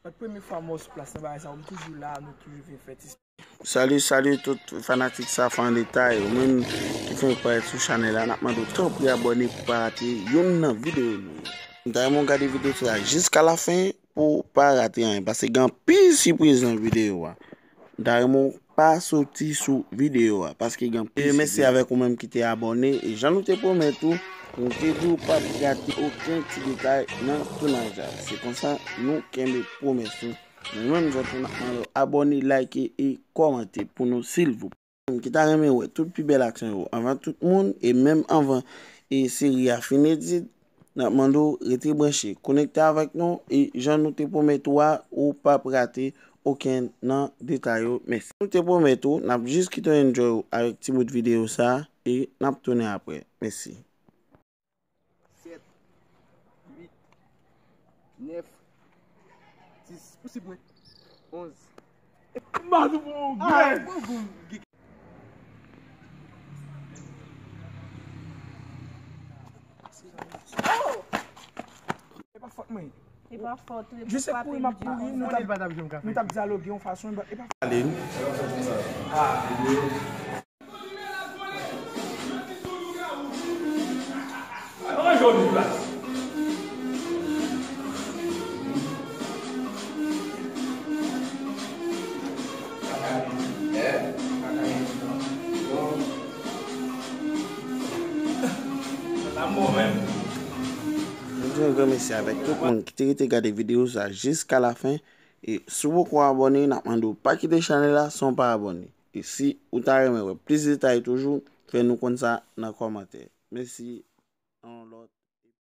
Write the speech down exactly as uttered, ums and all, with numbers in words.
Mwen premye fwa mwen sou plas nan bagay sa, m toujou la, nou toujou vin fè ti. Salut, salut tout fanatik Safa an detay. Ou menm ki fenk parèt sou chanèl la, n ap mande w tanpri abòne pou pa rate youn nan videyo nou yo. M ta renmen w gade videyo sa jiska lafen pou w pa rate anyen, paske gen anpil sipriz nan videyo a. M ta renmen w pa soti sou videyo a, paske gen anpil sipriz. E mèsi avèk ou menm ki te abòne, e jan nou te pwomèt ou, nou te di w p ap rate okenn ti detay nan tounaj la. Se konsa nou kenbe pwomès nou. Men menm jan tou n ap mande w abòne, like e kòmante pou nou silvouplè. Ki ta renmen wè tout pi bèl aksyon yo anvan tout moun e menm anvan e seri a fin edit, n ap mande w rete branche, konekte avèk nou e jan nou te pwomèt ou a, ou p ap rate okenn nan detay yo. Mèsi. Nou te pwomèt ou, n ap jis kite w enjoy ou avèk ti bout videyo sa e n ap tounen apre. Mèsi. Sèt, uit, nèf, dis, pou sip mwen, onz. Madou pou ou gè. E pa fòt mwen. E pa fòt ou. Je se kouri m ap kouri, nou t ap, nou t ap dyaloge yon fason, e pa fòt. Ale. Nou di yon gran mèsi avèk tout moun ki te rete gade videyo sa jiska lafen. E si w poko abòne, n ap mande w pa kite chanèl la san w pa abòne. E si ou ta renmen wè plis detay toujou, fè nou konn sa nan kòmantè. Mèsi.